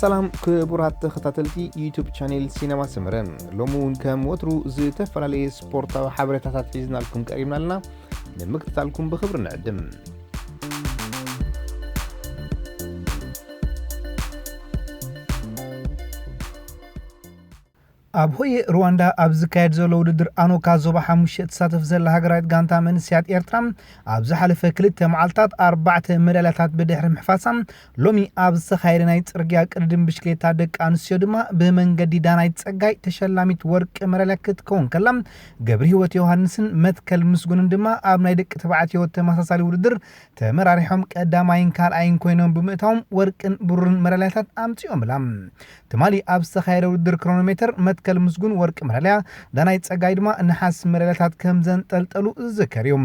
ሰላም ክቡራት ተኸታተልቲ ዩቱብ ቻኔል ሲነማ ሰመረ፣ ሎሚ እውን ከም ወትሩ ዝተፈላለየ ስፖርታዊ ሓበሬታታት ሒዝናልኩም ቀሪብና ኣለና። ንምክትታልኩም ብኽብሪ ንዕድም። ኣብ ሆየ ሩዋንዳ ኣብ ዝካየድ ዘሎ ውድድር ኣኖካ ዞባ ሓሙሽተ ትሳተፍ ዘላ ሃገራዊት ጋንታ መንስያት ኤርትራ ኣብ ዝሓለፈ ክልተ መዓልታት ኣርባዕተ መዳልያታት ብድሕሪ ምሕፋሳ፣ ሎሚ ኣብ ዝተኻየደ ናይ ጽርግያ ቅድድም ብሽክሌታ ደቂ ኣንስትዮ ድማ ብመንገዲ ዳናይት ጸጋይ ተሸላሚት ወርቂ መዳልያ ክትከውን ከላ፣ ገብረ ህይወት ዮሃንስን መትከል ምስጉንን ድማ ኣብ ናይ ደቂ ተባዕትዮ ተመሳሳሊ ውድድር ተመራሪሖም ቀዳማይን ካልኣይን ኮይኖም ብምእታዎም ወርቅን ብሩርን መዳልያታት ኣምጺኦምላ። ትማሊ ኣብ ዝተኻየደ ውድድር ክሮኖሜተር መትከል ምስጉን ወርቂ መዳልያ፣ ዳናይት ጸጋይ ድማ ነሓስ መዳልያታት ከም ዘንጠልጠሉ ዝዝከር እዩ።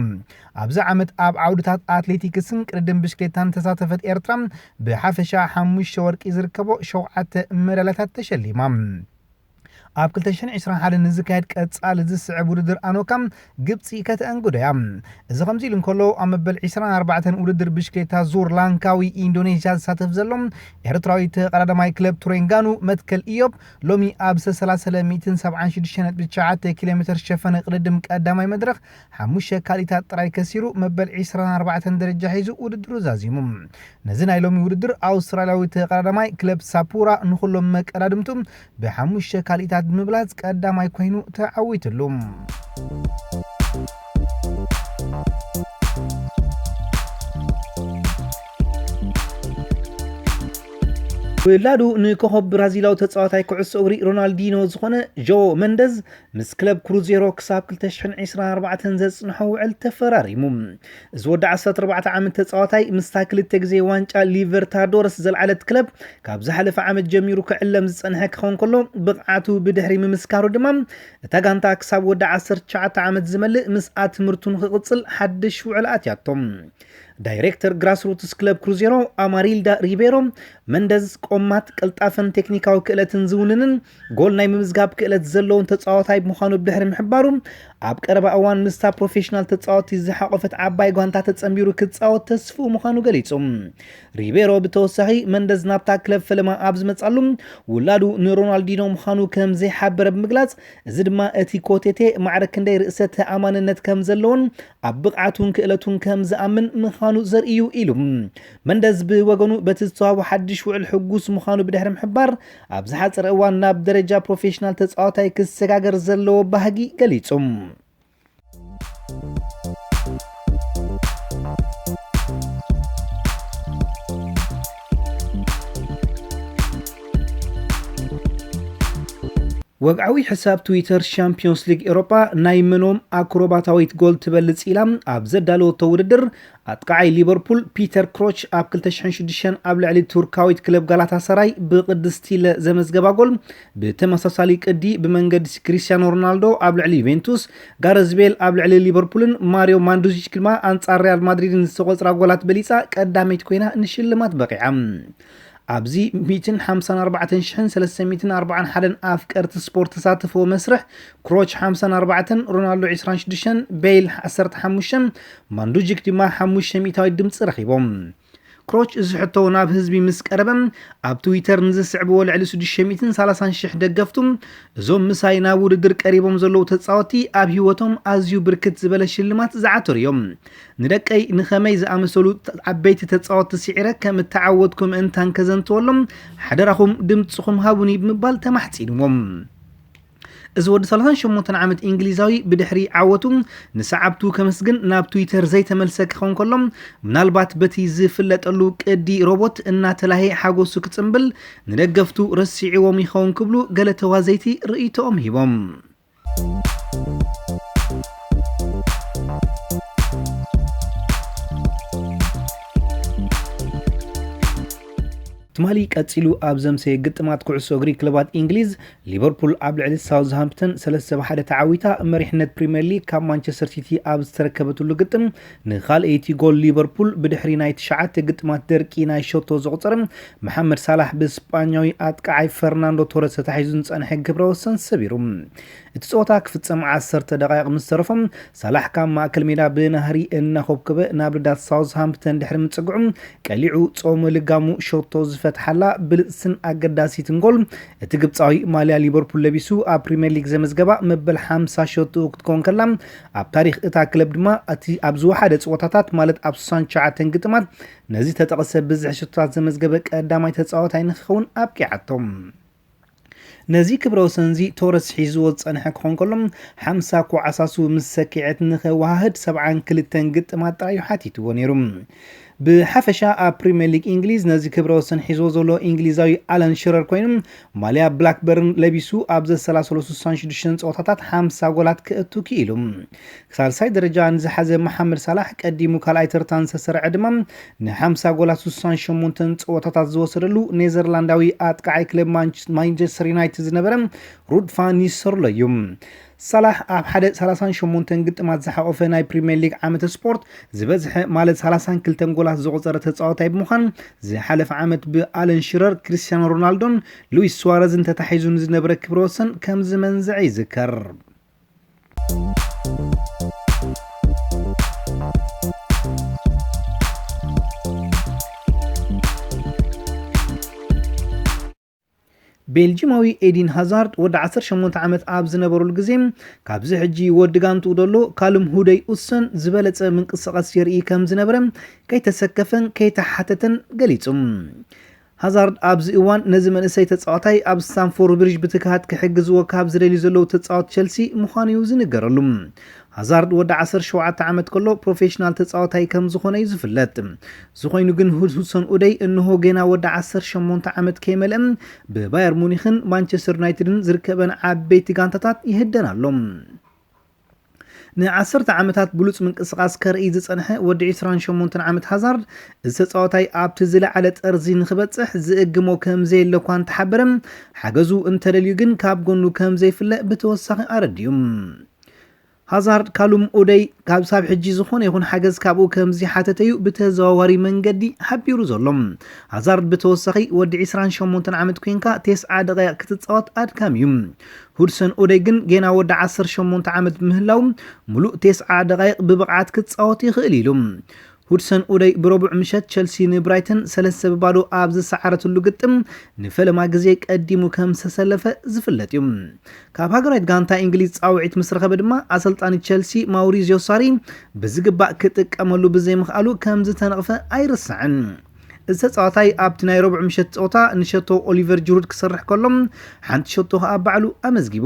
ኣብዚ ዓመት ኣብ ዓውድታት ኣትሌቲክስን ቅድድም ብሽክሌታን ተሳተፈት ኤርትራ ብሓፈሻ ሓሙሽተ ወርቂ ዝርከቦ ሸውዓተ መዳልያታት ተሸሊማ። ኣብ ክልተ ሽሕን ዕስራን ሓደን ንዝካየድ ቀጻሊ ዝስዕብ ውድድር ኣኖካ ግብጺ ከተእንግዶ እያ። እዚ ከምዚ ኢሉ እንከሎ፣ ኣብ መበል ዕስራን ኣርባዕተን ውድድር ብሽክሌታ ዙር ላንካዊ ኢንዶኔዥያ ዝሳተፍ ዘሎ ኤርትራዊ ተቐዳዳማይ ክለብ ቱሬንጋኑ መትከል ኢዮብ ሎሚ ኣብ ዝተሰላሰለ ሚእትን ሰብዓን ሽዱሽተ ነጥቢ ትሽዓተ ኪሎ ሜትር ዝሸፈነ ቅድድም ቀዳማይ መድረኽ ሓሙሽተ ካልኢታት ጥራይ ከሲሩ መበል ዕስራን ኣርባዕተን ደረጃ ሒዙ ውድድሩ ዛዚሙ። ነዚ ናይ ሎሚ ውድድር ኣውስትራልያዊ ተቐዳዳማይ ክለብ ሳፑራ ንኹሎም መቀዳድምቱ ብሓሙሽተ ካልኢታት ብምብላጽ ቀዳማይ ኮይኑ ተዓዊትሉ። ውላዱ ንኮኸብ ብራዚላዊ ተጻዋታይ ኩዕሶ እግሪ ሮናልዲኖ ዝኾነ ጆ መንደዝ ምስ ክለብ ክሩዜሮ ክሳብ ክልተ ሽሕን ዕስራን ኣርባዕተን ዘጽንሖ ውዕል ተፈራሪሙ። እዚ ወዲ ዓሰርተ ኣርባዕተ ዓመት ተጻዋታይ ምስታ ክልተ ግዜ ዋንጫ ሊቨርታዶረስ ዘልዓለት ክለብ ካብ ዝሓለፈ ዓመት ጀሚሩ ክዕለም ዝጸንሐ ክኸውን ከሎ፣ ብቕዓቱ ብድሕሪ ምምስካሩ ድማ እታ ጋንታ ክሳብ ወዲ ዓሰርተ ትሽዓተ ዓመት ዝመልእ ምስኣ ትምህርቱ ንክቕጽል ሓድሽ ውዕል ኣትያቶ። ዳይሬክተር ግራስሩትስ ክለብ ክሩዜሮ ኣማሪልዳ ሪቤሮ፣ መንደዝ ቆማት፣ ቅልጣፈን ቴክኒካዊ ክእለትን ዝውንንን ጎል ናይ ምምዝጋብ ክእለት ዘለዎን ተጻዋታይ ምዃኑ ብድሕሪ ምሕባሩ፣ ኣብ ቀረባ እዋን ምስታ ፕሮፌሽናል ተጻወትቲ ዝሓቖፈት ዓባይ ጓንታ ተጸንቢሩ ክጻወት ተስፍኡ ምዃኑ ገሊጹ። ሪቤሮ ብተወሳኺ፣ መንደዝ ናብታ ክለብ ፈለማ ኣብ ዝመጻሉ፣ ውላዱ ንሮናልዲኖ ምዃኑ ከም ዘይሓበረ ብምግላጽ፣ እዚ ድማ እቲ ኮቴቴ ማዕረ ክንደይ ርእሰ ተኣማንነት ከም ዘለዎን ኣብ ብቕዓቱን ክእለቱን ከም ዝኣምን ምዃኑ ዘርኢ እዩ ኢሉ። መንደዝ ብወገኑ፣ በቲ ዝተዋህቦ ሓድሽ ውዕል ሕጉስ ምዃኑ ብድሕሪ ምሕባር፣ ኣብ ዝሓጸረ እዋን ናብ ደረጃ ፕሮፌሽናል ተጻዋታይ ክሰጋገር ዘለዎ ባህጊ ገሊጹ። ወግዓዊ ሕሳብ ትዊተር ሻምፒዮንስ ሊግ ኤውሮጳ ናይ መኖም ኣክሮባታዊት ጎል ትበልጽ ኢላ ኣብ ዘዳለወቶ ውድድር፣ ኣጥቃዓይ ሊቨርፑል ፒተር ክሮች ኣብ ክልተ ሽሕን ሽዱሽተን ኣብ ልዕሊ ቱርካዊት ክለብ ጋላታሳራይ ብቅድስቲ ለ ዘመዝገባ ጎል ብተመሳሳሊ ቅዲ ብመንገዲ ክሪስቲያኖ ሮናልዶ ኣብ ልዕሊ ዩቬንቱስ፣ ጋረዝ ቤል ኣብ ልዕሊ ሊቨርፑልን ማሪዮ ማንዱዚች ድማ ኣንጻር ሪያል ማድሪድን ዝተቆጽራ ጎላት በሊጻ ቀዳመይቲ ኮይና ንሽልማት በቂዓ። ኣብዚ ሚእትን ሓምሳን ኣርባዕተን ሽሕን ሰለስተ ሚእትን ኣርባዓን ሓደን ኣፍቀርቲ ስፖርት ተሳተፍዎ መስርሕ፣ ክሮች ሓምሳን ኣርባዕተን፣ ሮናልዶ ዕስራን ሽዱሽተን፣ ቤይል ዓሰርተ ሓሙሽተን፣ ማንዱጂክ ድማ ሓሙሽተ ሚእታዊት ድምፂ ረኺቦም። ክሮች እዚ ሕቶ ናብ ህዝቢ ምስ ቀረበ፣ ኣብ ትዊተር ንዝስዕብዎ ልዕሊ ሽዱሽተ ሚእትን ሰላሳን ሽሕ ደገፍቱ፣ እዞም ምሳይ ናብ ውድድር ቀሪቦም ዘለዉ ተጻወትቲ ኣብ ህይወቶም ኣዝዩ ብርክት ዝበለ ሽልማት ዝዓተሩ እዮም። ንደቀይ ንኸመይ ዝኣመሰሉ ዓበይቲ ተጻወትቲ ስዒረ ከም እተዓወትኩ ምእንታን ከዘንትወሎም፣ ሓደራኹም ድምጽኹም ሃቡኒ ብምባል ተማሕጺንዎም። እዚ ወዲ ሰላሳን ሸሞንተን ዓመት እንግሊዛዊ ብድሕሪ ዓወቱ ንሰዓብቱ ከመስግን ናብ ትዊተር ዘይተመልሰ ክኸውን ከሎ፣ ምናልባት በቲ ዝፍለጠሉ ቅዲ ሮቦት እናተላህየ ሓጎሱ ክጽምብል ንደገፍቱ ረሲዕዎም ይኸውን ክብሉ ገለ ተዋዘይቲ ርእይቶኦም ሂቦም። ትማሊ ቀጺሉ ኣብ ዘምሰየ ግጥማት ኩዕሶ እግሪ ክለባት እንግሊዝ፣ ሊቨርፑል ኣብ ልዕሊ ሳውዝሃምፕተን ሰለስተ ብ ሓደ ተዓዊታ መሪሕነት ፕሪምየር ሊግ ካብ ማንቸስተር ሲቲ ኣብ ዝተረከበትሉ ግጥም፣ ንኻልኣይቲ ጎል ሊቨርፑል ብድሕሪ ናይ ትሽዓተ ግጥማት ደርቂ ናይ ሸቶ ዘቑጸረ መሓመድ ሳላሕ ብስጳኛዊ ኣጥቃዓይ ፈርናንዶ ቶረስ ተታሒዙ ዝጸንሐ ግብረ ወሰን ሰቢሩ። እቲ ጸወታ ክፍጸም ዓሰርተ ደቓይቕ ምስ ተረፎ፣ ሳላሕ ካብ ማእከል ሜዳ ብናህሪ እናኾብከበ ናብ ረዳት ሳውዝሃምፕተን ድሕሪ ምጽግዑ፣ ቀሊዑ ጾመ ልጋሙ ሸቶ ዝፈ ዝፈትሓላ ብልጽትን ኣገዳሲትን ጎል እቲ ግብጻዊ ማልያ ሊቨርፑል ለቢሱ ኣብ ፕሪምየር ሊግ ዘመዝገባ መበል ሓምሳ ሸቶኡ ክትከውን ከላ፣ ኣብ ታሪኽ እታ ክለብ ድማ እቲ ኣብ ዝወሓደ ጸወታታት ማለት ኣብ ስሳን ትሽዓተን ግጥማት ነዚ ተጠቕሰ ብዝሒ ሸቶታት ዘመዝገበ ቀዳማይ ተጻዋታይ ንክኸውን ኣብቂዓቶ። ነዚ ክብረ ወሰንዚ ቶረስ ሒዝዎ ዝጸንሐ ክኾን ከሎ፣ ሓምሳ ኮዓሳሱ ምስ ሰኪዐት ንኸወሃህድ ሰብዓን ክልተን ግጥማት ጥራይ እዩ ሓቲትዎ ነይሩ። ብሓፈሻ ኣብ ፕሪምየር ሊግ እንግሊዝ ነዚ ክብረ ወሰን ሒዝዎ ዘሎ እንግሊዛዊ ኣለን ሽረር ኮይኑ፣ ማልያ ብላክበርን ለቢሱ ኣብ ዘሰላሰሎ ስሳን ሽዱሽተን ጸወታታት ሓምሳ ጎላት ክእቱ ክኢሉ። ሳልሳይ ደረጃ ንዝሓዘ መሓመድ ሳላሕ ቀዲሙ ካልኣይ ተርታ ዝተሰርዐ ድማ ንሓምሳ ጎላት ስሳን ሸሞንተን ጸወታታት ዝወሰደሉ ኔዘርላንዳዊ ኣጥቃዓይ ክለብ ማንች-፣ ማንቸስተር ዩናይትድ ዝነበረ ሩድ ቫን ኒስተርሎይ እዩ። ሳላሕ ኣብ ሓደ ሰላሳን ሸሞንተን ግጥማት ዝሓቆፈ ናይ ፕሪምየር ሊግ ዓመተ ስፖርት ዝበዝሐ ማለት ሰላሳን ክልተን ጎላት ዘቑጸረ ተጻዋታይ ብምዃን ዝሓለፈ ዓመት ብኣለን ሽረር፣ ክርስቲያኖ ሮናልዶን ሉዊስ ሱዋረዝን ተታሒዙ ንዝነበረ ክብረ ወሰን ከም ዝመንዝዐ ይዝከር። ቤልጂማዊ ኤዲን ሃዛርድ ወዲ ዓሰርተ ሸሞንተ ዓመት ኣብ ዝነበረሉ ግዜ ካብዚ ሕጂ ወዲ ጋንትኡ ዘሎ ካልም ሁደይ ኡሰን ዝበለጸ ምንቅስቓስ የርኢ ከም ዝነበረ ከይተሰከፈን ከይተሓተተን ገሊጹ። ሃዛርድ ኣብዚ እዋን ነዚ መንእሰይ ተጻዋታይ ኣብ ስታንፎርድ ብሪጅ ብትግሃት ክሕግዝዎ ካብ ዝደልዩ ዘለዉ ተጻወት ቸልሲ ምዃኑ እዩ ዝንገረሉ። ሃዛርድ ወዲ ዓሰርተ ሸውዓተ ዓመት ከሎ ፕሮፌሽናል ተጻዋታይ ከም ዝኾነ እዩ ዝፍለጥ። ዝኾይኑ ግን ሁድ-፣ ሁድሰን ኡደይ እንሆ ገና ወዲ ዓሰርተ ሸሞንተ ዓመት ከይመልአ ብባየር ሙኒኽን ማንቸስተር ዩናይትድን ዝርከበን ዓበይቲ ጋንታታት ይህደን ኣሎ። ንዓሰርተ ዓመታት ብሉጽ ምንቅስቓስ ከርኢ ዝጸንሐ ወዲ ዕስራን ሸሞንተን ዓመት ሃዛርድ፣ እዚ ተጻዋታይ ኣብቲ ዝለዓለ ጠርዚ ንኽበጽሕ ዝእግሞ ከም ዘየለ እኳ እንተሓበረ፣ ሓገዙ እንተደልዩ ግን ካብ ጎኑ ከም ዘይፍለ ብተወሳኺ ኣረዲኡ። ሃዛርድ፣ ካሉም ኡደይ ካብ ሳብ ሕጂ ዝኾነ ይኹን ሓገዝ ካብኡ ከም ዝሓተተዩ ብተዘዋዋሪ መንገዲ ሓቢሩ ዘሎ። ሃዛርድ ብተወሳኺ፣ ወዲ ዕስራን ሸሞንተን ዓመት ኮይንካ ተስዓ ደቓይቕ ክትጻወት ኣድካሚ እዩ። ሁድሰን ኡደይ ግን ጌና ወዲ ዓሰርተ ሸሞንተ ዓመት ምህላው፣ ምሉእ ተስዓ ደቓይቕ ብብቕዓት ክጻወት ይኽእል ኢሉ። ሁድሰን ኡደይ ብረቡዕ ምሸት ቸልሲ ንብራይተን ሰለስተ ብባዶ ኣብ ዝሰዓረትሉ ግጥም ንፈለማ ግዜ ቀዲሙ ከም ዝተሰለፈ ዝፍለጥ እዩ። ካብ ሃገራዊት ጋንታ እንግሊዝ ጻውዒት ምስ ረኸበ ድማ ኣሰልጣኒ ቸልሲ ማውሪዚዮ ሳሪ ብዝግባእ ክጥቀመሉ ብዘይምኽኣሉ ከም ዝተነቕፈ ኣይርሳዕን። እዚ ተጻዋታይ ኣብቲ ናይ ረቡዕ ምሸት ጸወታ ንሸቶ ኦሊቨር ጅሩድ ክሰርሕ ከሎ፣ ሓንቲ ሸቶ ከኣ ባዕሉ ኣመዝጊቡ።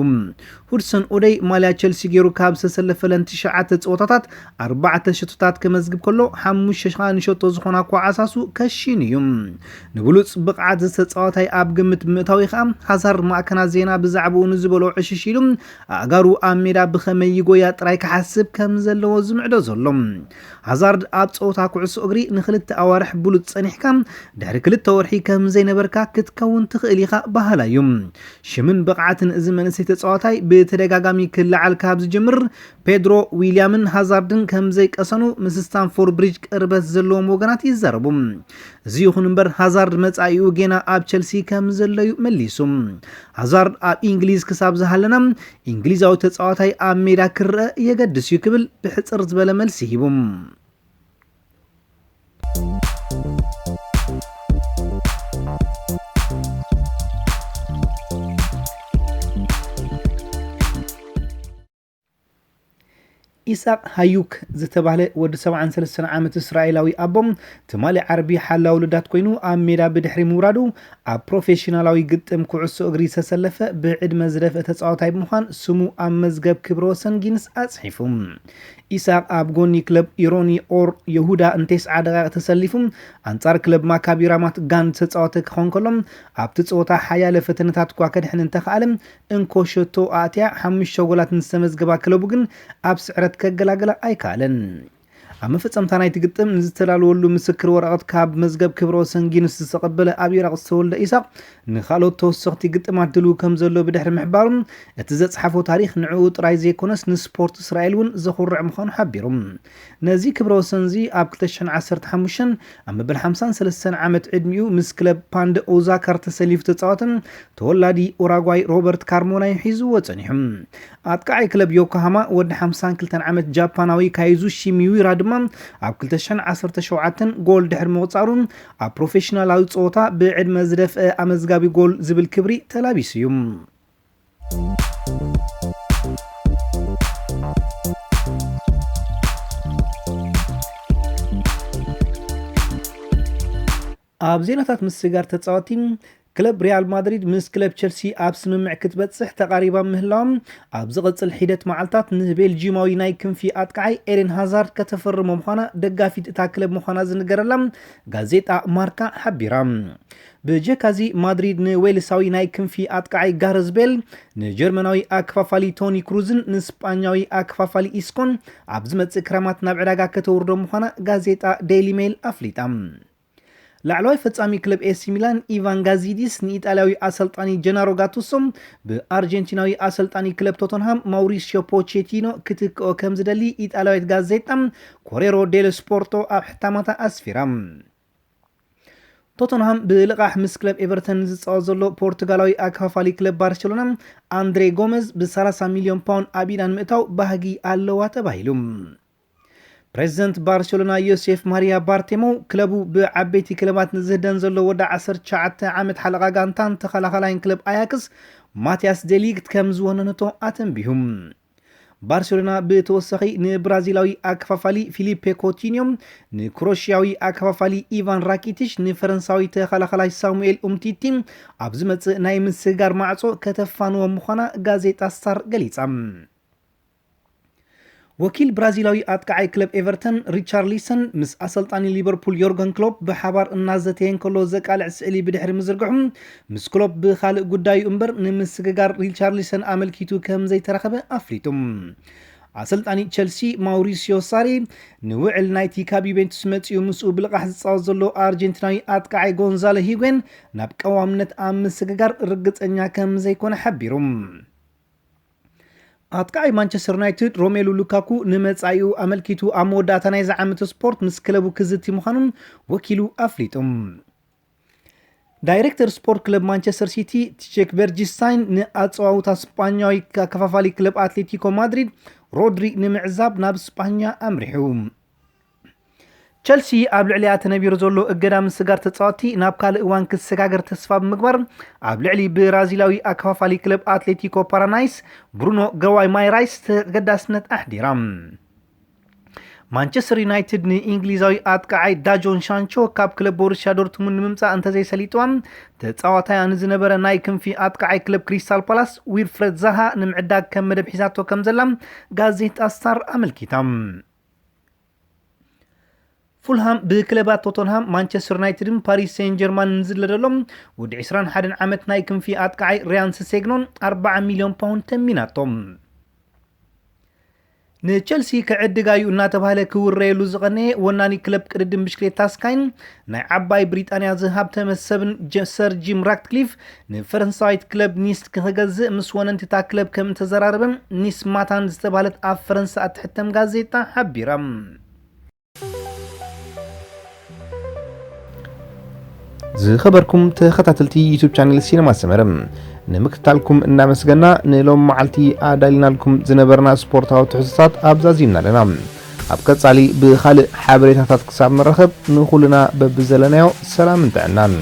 ሁድሰን ኦደይ ማልያ ቸልሲ ገይሩ ካብ ዝተሰለፈለን ትሽዓተ ጸወታታት ኣርባዕተ ሸቶታት ከመዝግብ ከሎ፣ ሓሙሽተ ከኣ ንሸቶ ዝኾና ኳዓሳሱ ከሺኑ እዩ። ንብሉጽ ብቕዓት ዝተጻዋታይ ኣብ ግምት ብምእታዊ ከኣ፣ ሃዛርድ ማዕከናት ዜና ብዛዕባኡ ንዝበሎ ዕሽሽ ኢሉ፣ ኣእጋሩ ኣብ ሜዳ ብኸመይ ይጎያ ጥራይ ክሓስብ ከም ዘለዎ ዝምዕዶ ዘሎ። ሃዛርድ ኣብ ጸወታ ኩዕሶ እግሪ ንኽልተ ኣዋርሕ ብሉጽ ጸኒሕካ፣ ድሕሪ ክልተ ወርሒ ከም ዘይነበርካ ክትከውን ትኽእል ኢኻ በሃላይ እዩ። ሽምን ብቕዓትን እዚ መንእሰይ ተጻዋታይ ብተደጋጋሚ ክለዓል ካብ ዝጅምር፣ ፔድሮ፣ ዊልያምን ሃዛርድን ከም ዘይቀሰኑ ምስ ስታንፎርድ ብሪጅ ቅርበት ዘለዎም ወገናት ይዛረቡ። እዚ ይኹን እምበር፣ ሃዛርድ መጻኢኡ ጌና ኣብ ቸልሲ ከም ዘሎ እዩ መሊሱ። ሃዛርድ ኣብ እንግሊዝ ክሳብ ዝሃለና፣ እንግሊዛዊ ተጻዋታይ ኣብ ሜዳ ክረአ የገድስ እዩ ክብል ብሕጽር ዝበለ መልሲ ሂቡ። ኢሳቕ ሃዩክ ዝተባህለ ወዲ ሰብዓን ሰለስተን ዓመት እስራኤላዊ ኣቦ፣ ትማሊ ዓርቢ ሓላው ልዳት ኮይኑ ኣብ ሜዳ ብድሕሪ ምውራዱ፣ ኣብ ፕሮፌሽናላዊ ግጥም ኩዕሶ እግሪ ዝተሰለፈ ብዕድመ ዝደፍአ ተጻዋታይ ብምዃን ስሙ ኣብ መዝገብ ክብረ ወሰን ጊንስ ኣጽሒፉ። ኢሳቕ ኣብ ጎኒ ክለብ ኢሮኒ ኦር የሁዳ ንተስዓ ደቂቕ ተሰሊፉ ኣንጻር ክለብ ማካቢ ራማት ጋን ዝተጻወተ ክኾን ከሎ፣ ኣብቲ ጸወታ ሓያለ ፈተነታት እኳ ከድሕን እንተኸኣለ፣ እንኮ ሸቶ ኣእትያ ሓሙሽተ ጎላት ንዝተመዝገባ ክለቡ ግን ኣብ ስዕረት ከገላግላ ኣይከኣለን። ኣብ መፈጸምታ ናይቲ ግጥም ንዝተዳለወሉ ምስክር ወረቐት ካብ መዝገብ ክብረ ወሰን ጊንስ ዝተቐበለ ኣብ ኢራቕ ዝተወልደ ኢሳቕ፣ ንኻልኦት ተወሰኽቲ ግጥማት ድልው ከም ዘሎ ብድሕሪ ምሕባሩ፣ እቲ ዘጽሓፎ ታሪኽ ንዕኡ ጥራይ ዘይኮነስ ንስፖርት እስራኤል እውን ዘኹርዕ ምዃኑ ሓቢሩ። ነዚ ክብረ ወሰን እዚ ኣብ ክልተ ሽሕን ዓሰርተ ሓሙሽተን ኣብ መበል ሓምሳን ሰለስተን ዓመት ዕድሚኡ ምስ ክለብ ፓንደ ኦዛካር ተሰሊፉ ተጻወተ ተወላዲ ኡራጓይ ሮበርት ካርሞና እዩ ሒዝዎ ጸኒሑ። ኣጥቃዓይ ክለብ ዮኮሃማ ወዲ ሓምሳን ክልተን ዓመት ጃፓናዊ ካይዙሺ ሚዊራ ድማ ኣብ ክልተ ሽሕን ዓሰርተ ሸውዓተን ጎል ድሕሪ ምቑጻሩ፣ ኣብ ፕሮፌሽናላዊ ጸወታ ብዕድመ ዝደፍአ ኣመዝጋቢ ጎል ዝብል ክብሪ ተላቢሱ እዩ። ኣብ ዜናታት ምስግጋር ተጻወቲ፣ ክለብ ሪያል ማድሪድ ምስ ክለብ ቸልሲ ኣብ ስምምዕ ክትበጽሕ ተቓሪባ ምህላዋ፣ ኣብ ዝቕጽል ሒደት መዓልታት ንቤልጂማዊ ናይ ክንፊ ኣጥቃዓይ ኤደን ሃዛርድ ከተፈርሞ ምዃና ደጋፊት እታ ክለብ ምዃና ዝንገረላ ጋዜጣ ማርካ ሓቢራ። ብጀካዚ ማድሪድ ንዌልሳዊ ናይ ክንፊ ኣጥቃዓይ ጋረዝ ቤል፣ ንጀርመናዊ ኣከፋፋሊ ቶኒ ክሩዝን ንስጳኛዊ ኣከፋፋሊ ኢስኮን ኣብ ዝመጽእ ክረማት ናብ ዕዳጋ ከተውርዶ ምዃና ጋዜጣ ዴይሊ ሜይል ኣፍሊጣ። ላዕለዋይ ፈጻሚ ክለብ ኤሲ ሚላን ኢቫን ጋዚዲስ ንኢጣልያዊ ኣሰልጣኒ ጀናሮ ጋቱሶ ብኣርጀንቲናዊ ኣሰልጣኒ ክለብ ቶተንሃም ማውሪሲዮ ፖቼቲኖ ክትክኦ ከም ዝደሊ ኢጣልያዊት ጋዜጣ ኮሬሮ ዴል ስፖርቶ ኣብ ሕታማታ ኣስፊራ። ቶተንሃም ብልቓሕ ምስ ክለብ ኤቨርተን ዝጻወት ዘሎ ፖርቱጋላዊ ኣካፋፋሊ ክለብ ባርሴሎና ኣንድሬ ጎመዝ ብ ሰላሳ ሚልዮን ፓውንድ ኣብ ኢዳ ንምእታው ባህጊ ኣለዋ ተባሂሉ። ፕሬዚደንት ባርሴሎና ዮሴፍ ማሪያ ባርቴሞ፣ ክለቡ ብዓበይቲ ክለባት ንዝህደን ዘሎ ወዲ ዓሰርተ ትሽዓተ ዓመት ሓለቓ ጋንታን ተኸላኸላይን ክለብ ኣያክስ ማቲያስ ዴሊግት ከም ዝወነነቶ ኣተንቢሁ። ባርሴሎና ብተወሳኺ ንብራዚላዊ ኣከፋፋሊ ፊሊፔ ኮቲኒዮ፣ ንክሮሽያዊ ኣከፋፋሊ ኢቫን ራኪቲሽ፣ ንፈረንሳዊ ተኸላኸላይ ሳሙኤል ኡምቲቲ ኣብ ዝመጽእ ናይ ምስግጋር ማዕጾ ከተፋንዎም ምዃና ጋዜጣ ስታር ገሊጻ። ወኪል ብራዚላዊ ኣጥቃዓይ ክለብ ኤቨርተን ሪቻርሊሰን ምስ ኣሰልጣኒ ሊቨርፑል ዮርገን ክሎፕ ብሓባር እናዘተየ እንከሎ ዘቃልዕ ስእሊ ብድሕሪ ምዝርግሑ፣ ምስ ክሎፕ ብኻልእ ጉዳዩ እምበር ንምስግጋር ሪቻርሊሰን ኣመልኪቱ ከም ዘይተራኸበ ኣፍሊጡ። ኣሰልጣኒ ቸልሲ ማውሪሲዮ ሳሪ ንውዕል ናይቲ ካብ ዩቬንቱስ መጺኡ ምስኡ ብልቓሕ ዝጻወት ዘሎ ኣርጀንቲናዊ ኣጥቃዓይ ጎንዛሎ ሂጉዌን ናብ ቀዋምነት ኣብ ምስግጋር ርግጸኛ ከም ዘይኮነ ሓቢሩ። ኣጥቃዓይ ማንቸስተር ዩናይትድ ሮሜሉ ሉካኩ ንመጻኢኡ ኣመልኪቱ ኣብ መወዳእታ ናይዚ ዓመት ስፖርት ምስ ክለቡ ክዝቲ ምዃኑን ወኪሉ ኣፍሊጡ። ዳይሬክተር ስፖርት ክለብ ማንቸስተር ሲቲ ቲቼክ ቨርጂስታይን ንኣጸዋውታ ስጳኛዊ ኣከፋፋሊ ክለብ ኣትሌቲኮ ማድሪድ ሮድሪ ንምዕዛብ ናብ ስጳኛ ኣምሪሑ። ቸልሲ ኣብ ልዕሊኣ ተነቢሩ ዘሎ እገዳ ምስጋር ተጻወትቲ ናብ ካልእ እዋን ክሰጋገር ተስፋ ብምግባር፣ ኣብ ልዕሊ ብራዚላዊ ኣከፋፋሊ ክለብ ኣትሌቲኮ ፓራናይስ ብሩኖ ገዋይ ማይራይስ ተገዳስነት ኣሕዲራ። ማንቸስተር ዩናይትድ ንእንግሊዛዊ ኣጥቃዓይ ዳጆን ሻንቾ ካብ ክለብ ቦሩሲያ ዶርትሙንድ ንምምጻእ እንተዘይሰሊጥዋ፣ ተጻዋታያ ንዝነበረ ናይ ክንፊ ኣጥቃዓይ ክለብ ክሪስታል ፓላስ ዊልፍረድ ዛሃ ንምዕዳግ ከም መደብ ሒዛቶ ከም ዘላ ጋዜጣ ስታር ኣመልኪታ። ፉልሃም ብክለባት ቶተንሃም፣ ማንቸስተር ዩናይትድን ፓሪስ ሴን ጀርማንን ዝለደሎም ወዲ ዕስራን ሓደን ዓመት ናይ ክንፊ ኣጥቃዓይ ሪያን ሰሴግኖን ኣርባዓ ሚልዮን ፓውንድ ተሚናቶም። ንቸልሲ ክዕድጋዩ እናተባህለ ክውረየሉ ዝቐነየ ወናኒ ክለብ ቅድድም ብሽክሌታ ስካይን ናይ ዓባይ ብሪጣንያ ዝሃብተመ ሰብን ጀ- ሰር ጂም ራትክሊፍ ንፈረንሳዊት ክለብ ኒስ ክገዝእ ምስ ወነንቲታ ክለብ ከም እተዘራረበ ኒስ ማታን ዝተባህለት ኣብ ፈረንሳ እትሕተም ጋዜጣ ሓቢራ። ዝኸበርኩም ተኸታተልቲ ዩቱብ ቻነል ሲነማ ሰመረ፣ ንምክትታልኩም እናመስገና፣ ንሎም መዓልቲ ኣዳሊናልኩም ዝነበርና ስፖርታዊ ትሕዝቶታት ኣብዛዚምና ኣለና። ኣብ ቀጻሊ ብኻልእ ሓበሬታታት ክሳብ ንራኸብ፣ ንኹልና በብዘለናዮ ሰላምን ጥዕናን።